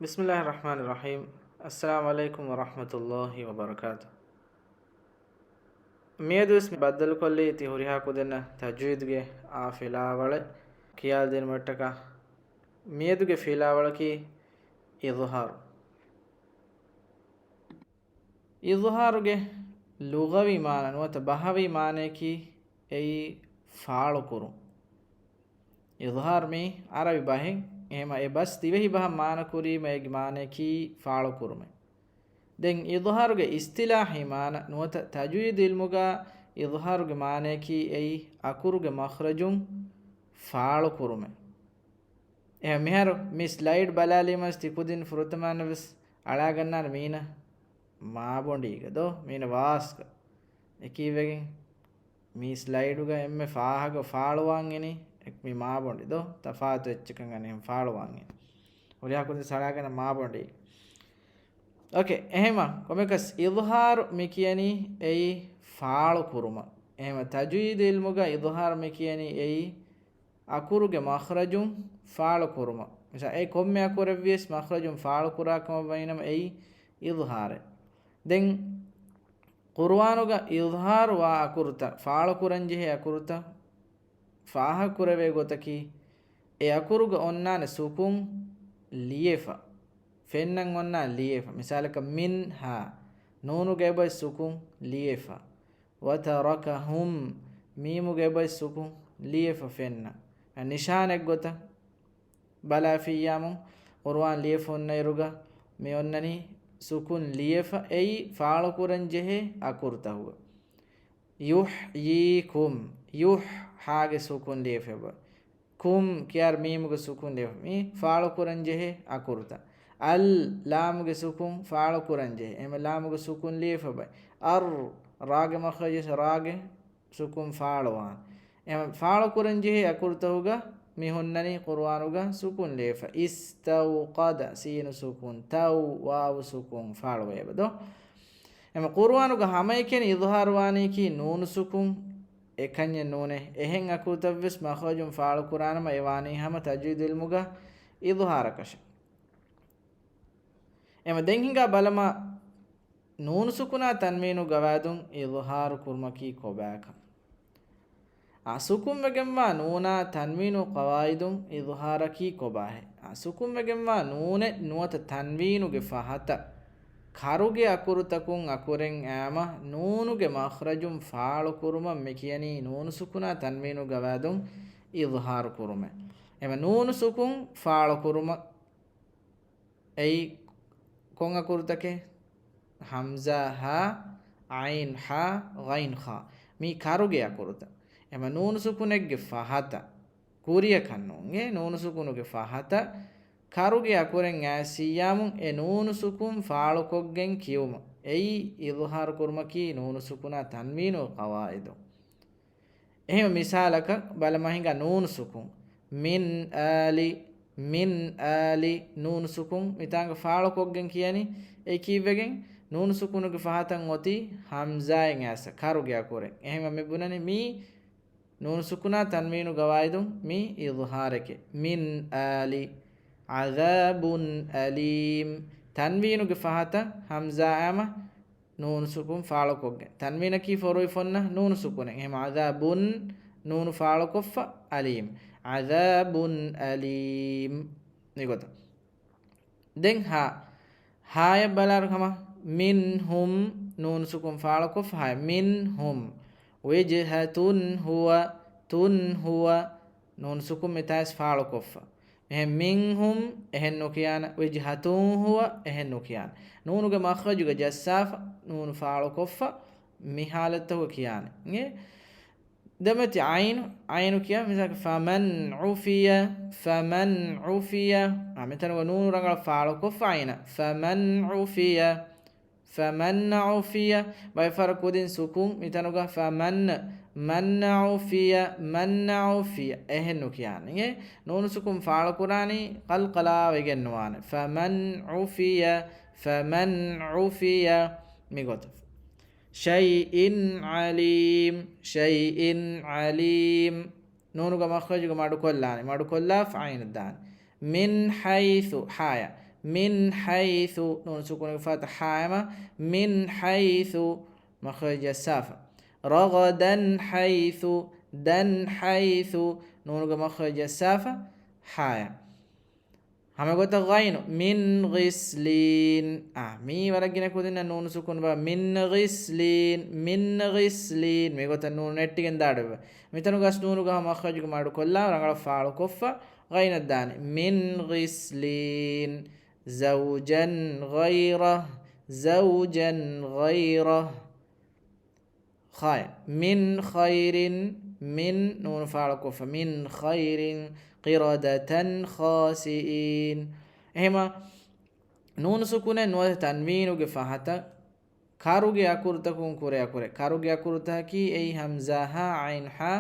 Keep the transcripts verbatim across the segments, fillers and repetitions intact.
بسم الله الرحمن الرحيم. السلام عليكم ورحمة الله وبركاته. މިއަދުވެސް ބައްދަލުކޮށްލީ ތި ހުރިހާ ކުދިންނަށް ތަޖްވީދުގެ އާ ފިލާވަޅެއް ކިޔާދިނުމަށްޓަކާ. މިއަދުގެ ފިލާވަޅަކީ އިޒުހާރު. އިޒުހާރުގެ ލުޣަވީ މާނަ ނުވަތަ ބަހަވީ މާނަޔަކީ އެއީ ފާޅުކުރުން. އިޒުހާރު މީ އަރަބި ބަހެއް. އެހެމަ އެ ބަސް ދިވެހި ބަހަށް މާނަ ކުރީމަ އޭގެ މާނަޔަކީ ފާޅުކުރުމެއް. ދެން އިޒުހާރުގެ އިސްތިލާހީ މާނަ ނުވަތަ ތަޖްވީދު އިލްމުގަ އިޒުހާރުގެ މާނަޔަކީ އެއީ އަކުރުގެ މަޚްރަޖުން ފާޅުކުރުމެއް. އެހެން މިހާރު މި ސްލައިޑް ބަލާލީމަސް ތި ކުދިން ފުރަތަމަ ވެސް އަޅާގަންނާނެ މީނަ މާބޮނޑީގަ ދޯ؟ މީނަ ވާސްގަ. އެކީވެގެން މި ސްލައިޑުގަ އެންމެ ފާހަގަ ފާޅުވާން އިނީ މި މާބޮނޑި ދޯ؟ ތަފާތު އެއްޗަކަށް އަނެއް ފާޅުވާން އިނީ. ހުރިހާ ކުދިން އަޅާގަންނަ މާބޮނޑީ. އޯކޭ، އެހެމަ ކޮމެކަސް އިޒުހާރު މި ކިޔަނީ އެއީ ފާޅު ކުރުމަށް. އެހެމަ ތަޖްވީދު އިލްމުގަ އިޒުހާރު މި ކިޔަނީ އެއީ އަކުރުގެ މަޚްރަޖުން ފާޅު ކުރުމަށް. މިސާ، އެ ކޮންމެ އަކުރެއްވިޔަސް މަޚްރަޖުން ފާޅު ކުރާ ކަމަށް ވަނީނަމަ އެއީ އިޒުހާރެއް. ދެން ޤުރުއާނުގަ އިޒުހާރު ވާ އަކުރުތައް، ފާޅު ކުރަން ޖެހޭ އަކުރުތައް ފާހަގަ ކުރެވޭ ގޮތަކީ، އެ އަކުރުގަ އޮންނާނެ ސުކުން ލިޔެފަ. ފެންނަން އޮންނާ ލިޔެފަ. މިސާލަކަށް މިންހާ، ނޫނުގެ އެބައި ސުކުން ލިޔެފަ. ވަތަރަކަހުމް، މީމުގެ އެބައި ސުކުން ލިޔެފަ ފެންނަ. އަ، ނިޝާނެއްގޮތަށް ބަލާފިއްޔާމު ޤުރުއާން ލިޔެފަ ހުންނައިރުގަ މި އޮންނަނީ ސުކުން ލިޔެފަ އެއީ ފާޅުކުރަން ޖެހޭ އަކުރުތަކުގަ. ޔުޙްޔީކުމް، ޔުޙް ހާގެ ސުކުން ލިޔެފަ އެބަ. ކުމް ކިޔާރު މީމުގެ ސުކުން ލިޔެފަ. މީ ފާޅުކުރަން ޖެހޭ އަކުރުތައް. އަލް ލާމުގެ ސުކުން ފާޅުކުރަން ޖެހޭ. އެމަ ލާމުގެ ސުކުން ލިޔެފަ ބައި. އަރް ރާގެ މަޚްރަޖަށް ރާގެ ސުކުން ފާޅުވާން. އެމަ ފާޅުކުރަން ޖެހޭ އަކުރުތަކުގަ މި ހުންނަނީ ޤުރުއާނުގަ ސުކުން ލިޔެފަ. އިސްތައުޤަދަ، ސީނު ސުކުން، ތައު ވާވު ސުކުން ފާޅުވޭ އެބަ ދޯ؟ އެމަ ޤުރުއާނުގަ ހަމައެކަނި އިޒުހާރު ވާނީކީ ނޫނު ސުކުން އެކަންޏެއް ނޫނޭ. އެހެން އަކުރުތައްވެސް މަޚްރަޖުން ފާޅުކުރާނަމަ އެ ވާނީ ހަމަ ތަޖްވީދު އިލްމުގަ އިޒުހާރަކަށެއް. އެމަ ދެން ހިނގާ ބަލަމާ، ނޫނު ސުކުނާ ތަންވީނު ގަވާއިދުން އިޒުހާރު ކުރުމަކީ ކޮބާކަން. އަ ސުކުންވެގެންވާ ނޫނާ ތަންވީނު ގަވާއިދުން އިޒުހާރަކީ ކޮބާހޭ؟ އަ ސުކުންވެގެންވާ ނޫނެއް ނުވަތަ ތަންވީނުގެ ފަހަތަށް ކަރުގެ އަކުރުތަކުން އަކުރެން އައިމަ ނޫނުގެ މަޚްރަޖުން ފާޅު ކުރުމަށް މި ކިޔަނީ ނޫނު ސުކުނާ ތަންވީނު ގަވާއިދުން އިޒުހާރު ކުރުމޭ. އެމަ ނޫނު ސުކުން ފާޅު ކުރުމަށް އެއީ ކޮން އަކުރުތަކެއް؟ ހަމްޒާ ހާ، ޢައިން ޙާ، ޣައިން ޚާ. މީ ކަރުގެ އަކުރުތައް. އެމަ ނޫނު ސުކުނެއްގެ ފަހަތަށް، ކުރިއަކަށް ނޫން. އެ ނޫނު ސުކުނުގެ ފަހަތަށް ކަރުގެ އަކުރެއް އައިސިއްޔާމު އެ ނޫނު ސުކުން ފާޅުކޮށްގެން ކިޔުމަށް. އެއީ އިޒުހާރު ކުރުމަކީ ނޫނު ސުކުނާ ތަންވީނުގެ ޤަވާއިދު. އެހެން މިސާލަކަށް ބަލަމާ ހިނގާ ނޫނު ސުކުން. މިން އާލި، މިން އާލި، ނޫނު ސުކުން މިތާނގަ ފާޅުކޮށްގެން ކިޔަނީ. އެ ކީއްވެގެން؟ ނޫނު ސުކުނުގެ ފަހަތަށް އޮތީ ހަމްޒާއެއް އައިސް ކަރުގެ އަކުރެއް. އެހެން މި ބުނަނީ މީ ނޫނު ސުކުނާ ތަންވީނު ގަވާއިދުން މީ އިޒުހާރެކޭ. މިން އާލި ޢަޛާބުން އަލީމް. ތަންވީނުގެ ފަހަތަށް ހަމްޒާ އައިމަ ނޫނު ސުކުން ފާޅުކޮށްގެން. ތަންވީނަކީ ފޮރުވި ފޮންނަ ނޫނު ސުކުނެއް. އެހެން ޢަޛާބުން ނޫނު ފާޅުކޮށްފަ އަލީމް. ޢަޛާބުން އަލީމް. މިގޮތަށް. ދެން ހާ. ހާޔަށް ބަލާރު ހަމަ މިންހުމް ނޫނު ސުކުން ފާޅުކޮށްފަ ހާޔަށް. މިންހުމް. ވިޖްހަތުން ހުވަ، ތުން ހުވަ. ނޫނު ސުކުން މިތާސް ފާޅުކޮށްފަ. އެހެން މިންހުމް އެހެން ނުކިޔާނެ، ވިޖްހަތުން ހުވަ އެހެން ނުކިޔާނެ. ނޫނުގެ މަޚްރަޖުގަ ޖައްސާފަ، ނޫނު ފާޅުކޮށްފަ، މި ހާލަތްތަކުގަ ކިޔާނެ. އިނގޭ؟ ދެމެތި ޢައިނު، ޢައިނު ކިޔާ މިސާލަކަށް ފަމަން ޢުފިޔަ، ފަމަން ޢުފިޔަ. އާ، މިތަނުގަ ނޫނު ރަނގަޅަށް ފާޅުކޮށްފަ ޢައިނަށް. ފަމަން ޢުފިޔަ. ފަމަން ޢުފިޔަ. ބައެއް ފަހަރަށް ކުދިން ސުކުން މިތަނުގަ ފަމަން، މަން ޢުފިޔަ، މަން ޢުފިޔަ. އެހެން ނުކިޔާނެ. އިނގޭ؟ ނޫނު ސުކުން ފާޅުކުރާނީ ޤަލްޤަލާ ވެގެން ނުވާނެ. ފަމަން ޢުފިޔަ، ފަމަން ޢުފިޔަ. މިގޮތަށް. ޝައިއިން ޢަލީމް، ޝައިއިން ޢަލީމް. ނޫނުގެ މަޚްރަޖުގަ މަޑުކޮށްލާނެ. މަޑުކޮށްލާފަ ޢައިނަށް ދާނެ. މިން ޙައިޘު، ޙާޔަށް. މިން ޙައިޘު، ނޫނު ސުކޫނުގެ ފަހަތަށް ޙާއެއް ހަމަ، މިން ޙައިޘު، މަޚްރަޖު ޖައްސާފަ. ރަޣަދަން ޙައިޘު، ދަން ޙައިޘު، ނޫނުގެ މަޚްރަޖު ޖައްސާފަ، ޙާއެއް. ހަމަ ގޮތަށް ޣައިނު، މިން ޣިސްލީން. އާ، މީ ވަރަށް ގިނަ ކުދިންނަށް ނޫނު ސުކޫނު ބާ، މިން ޣިސްލީން، މިން ޣިސްލީން. މި ގޮތަށް ނޫނު ނެއްޓިގެން ދާ އަޑުއެވޭ. މިތަނުގަސް ނޫނުގަ ހަމަ މަޚްރަޖުގެ މަޑު ކޮށްލާ، ރަނގަޅަށް ފާޅުކޮށްފަ، ޣައިނަށް ދާނެ. މިން ޣިސްލީން، ޒައުޖަން ޣައިރަ، ޒައުޖަން ޣައިރަ. ޚާއެއް. މިން ޚައިރިން، މިން ނޫނު ފާޅުކޮށްފަ، މިން ޚައިރިން، ޤިރަދަތަން ޚާސިއީން. އެހެމަ ނޫނު ސުކޫނެއް ނުވަތަ ތަންވީނުގެ ފަހަތަށް ކަރުގެ އަކުރުތަކުން ކުރެ އަކުރެއް. ކަރުގެ އަކުރުތަކީ އެއީ ހަމްޒާ ހާ، ޢައިން ޙާ،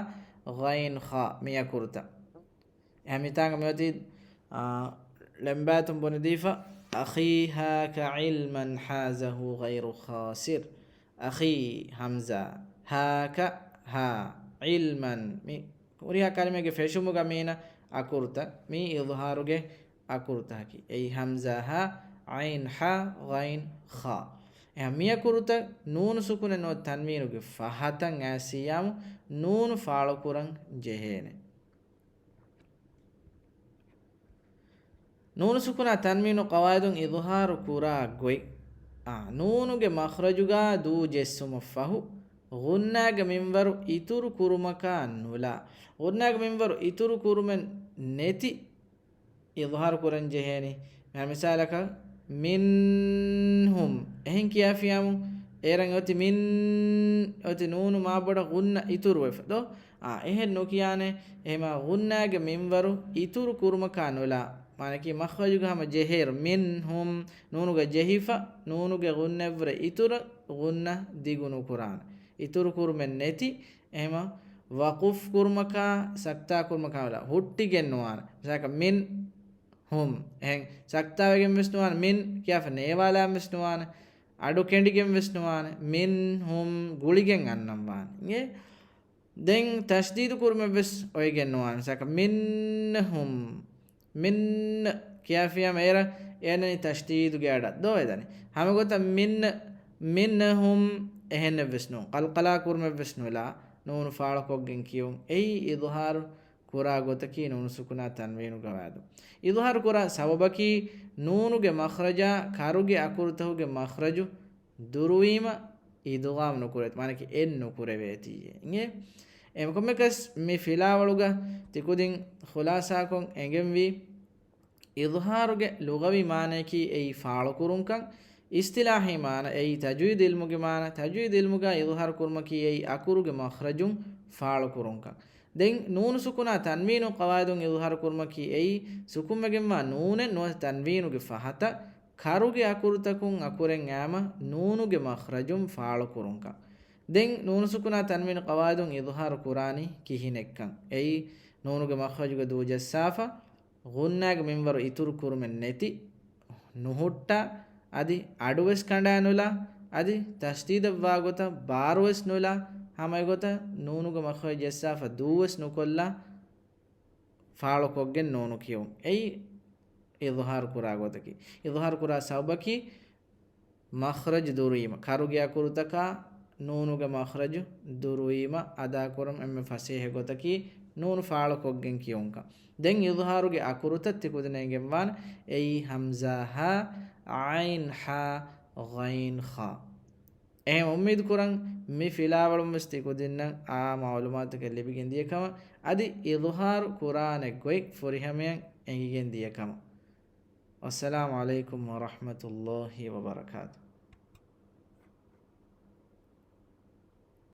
ޣައިން ޚާ މި އަކުރުތައް. އެހެން މިތާނގަ މިއޮތީ، އާ، ޅެންބާތުން ބުނެދީފަ، އަޚީ ހާކަ ޢިލްމަން ޙާޒަހޫ ޣައިރު ޚާސިރް. އަޚީ ހަމްޒާ، ހާކަ ހާ، ޢިލްމަން. މި ހުރިހާ ކަލިމައެއްގެ ފެށުމުގަ މީނަ އަކުރުތައް. މީ އިޒުހާރުގެ އަކުރުތަކަކީ. އެއީ ހަމްޒާ ހާ، ޢައިން ޙާ، ޣައިން ޚާ. އެހެން މި އަކުރުތައް ނޫނު ސުކޫނެއް ނުވަތަ ތަންވީނުގެ ފަހަތަށް އައިސިއްޔާމު ނޫނު ފާޅުކުރަން ޖެހޭނެ. ނޫނު ސުކޫނާ ތަންވީނު ޤަވާއިދުން އިޒުހާރު ކުރާ ގޮތް. އާ، ނޫނުގެ މަޚްރަޖުގާ ދޫ ޖެއްސުމަށް ފަހު، ޣުންނާގެ މިންވަރު އިތުރު ކުރުމަކާ ނުލާ. ޣުންނާގެ މިންވަރު އިތުރު ކުރުމެއް ނެތި އިޒުހާރު ކުރަން ޖެހޭނީ. މިސާލަކަށް، މިންހުމް އެހެން ކިޔާފިޔާމު، އޭރަން އޮތި މިން، އޮތި ނޫނު މާބޮޑަށް ޣުންނަ އިތުރުވެފަ ދޯ؟ އާ، އެހެން ނުކިޔާނެ. އެހެމާ ޣުންނާގެ މިންވަރު އިތުރު ކުރުމަކާ ނުލާ. މާނަކީ މަޚްރަޖުގަ ހަމަ ޖެހޭއިރު، މިންހުމް، ނޫނުގަ ޖެހިފަ، ނޫނުގެ ޣުންނައަށްވުރެ އިތުރަށް ޣުންނަ ދިގު ނުކުރާނެ. އިތުރު ކުރުމެއް ނެތި، އެހެމަ ވަޤުފް ކުރުމަކާ، ސަކްތާ ކުރުމަކާ ނުލާ، ހުއްޓިގެން ނުވާނެ. މިސާލަކަށް މިން ހުމް. އެހެން ސަކްތާވެގެން ވެސް ނުވާނެ، މިން ކިޔާފަ ނޭވާލާން ވެސް ނުވާނެ، އަޑު ކެނޑިގެން ވެސް ނުވާނެ. މިން ހުމް ގުޅިގެން އަންނަން ވާނެ. އިނގޭ؟ ދެން ތަޝްދީދު ކުރުމެއް ވެސް އޮވެގެން ނުވާނެ. މިސާލަކަށް މިން ހުމް. މިން ކިޔާފިޔާމަ އޭރަ، އޭނަނީ ތަޝްދީދުގެ އަޑަށް ދޯ އެދަނީ. ހަމަ ގޮތަށް މިން، މިން ހުމް އެހެންނެއް ވެސް ނޫން. ޤަލްޤަލާ ކުރުމެއް ވެސް ނުލާ، ނޫނު ފާޅުކޮށްގެން ކިޔުން. އެއީ އިޒުހާރު ކުރާ ގޮތަކީ ނޫނު ސުކުނާ ތަންވީނުގެ ގަވާއިދު. އިޒުހާރު ކުރާ ސަބަބަކީ ނޫނުގެ މަޚްރަޖާ ކަރުގެ އަކުރުތަކުގެ މަޚްރަޖު ދުރުވީމަ އިދުޣާމް ނުކުރޭތީ، މާނަކީ އެއް ނުކުރެވޭތީ. އިނގޭ؟ އެމަ ކޮންމެކަސް މި ފިލާވަޅުގަ ތިކުދިން ޚުލާސާކޮށް އެނގެންވީ، އިޒުހާރުގެ ލުޣަވީ މާނަޔަކީ އެއީ ފާޅުކުރުންކަން، އިސްތިލާހީ މާނަ އެއީ ތަޖްވީދު އިލްމުގެ މާނަ، ތަޖްވީދު އިލްމުގަ އިޒުހާރު ކުރުމަކީ އެއީ އަކުރުގެ މަޚްރަޖުން ފާޅުކުރުންކަން. ދެން ނޫނު ސުކުނާ ތަންވީނު ޤަވާއިދުން އިޒުހާރު ކުރުމަކީ އެއީ ސުކުންވެގެންވާ ނޫނެއް ނުވަތަ ތަންވީނުގެ ފަހަތަށް ކަރުގެ އަކުރުތަކުން އަކުރެއް އައިމަ ނޫނުގެ މަޚްރަޖުން ފާޅުކުރުންކަން. ދެން ނޫނު ސުކުނާ ތަންވީނު ޤަވާއިދުން އިޒުހާރު ކުރާނީ ކިހިނެއްކަން. އެއީ ނޫނުގެ މަޚްރަޖުގެ ދޫ ޖައްސާފަ، ޣުންނާގެ މިންވަރު އިތުރު ކުރުމެއް ނެތި، ނުހުއްޓާ، އަދި އަޑުވެސް ކަނޑާ ނުލާ، އަދި ތަޝްދީދަށްވާ ގޮތަށް ބާރުވެސް ނުލާ، ހަމަ އެގޮތަށް ނޫނުގެ މަޚްރަޖު ޖައްސާފަ ދޫވެސް ނުކޮށްލާ، ފާޅުކޮށްގެން ނޫނު ކިޔުން. އެއީ އިޒުހާރު ކުރާ ގޮތަކީ. އިޒުހާރު ކުރާ ސަބަބަކީ މަޚްރަޖު ދުރުވީމަ، ކަރުގެ އަކުރުތަކާ ނޫނުގެ މަޚްރަޖު ދުރުވީމަ އަދާކުރަން އެންމެ ފަސޭހަ ގޮތަކީ ނޫނު ފާޅުކޮށްގެން ކިޔުންކަން. ދެން އިޒުހާރުގެ އަކުރުތައް ތިކުދިންނަށް އެނގެންވާނެ. އެއީ ހަމްޒާ ހާ، ޢައިން ޙާ، ޣައިން ޚާ. އެހެން އުއްމީދު ކުރަން މި ފިލާވަޅުން ވެސް ތިކުދިންނަށް އާ މަޢުލޫމާތުތަކެއް ލިބިގެން ދިޔަ ކަމަށް، އަދި އިޒުހާރު ކުރާނެ ގޮތް ފުރިހަމަޔަށް އެނގިގެން ދިޔަ ކަމަށް. ވައްސަލާމު ޢަލައިކުމް ވަރަޙްމަތުﷲި ވަބަރަކާތު.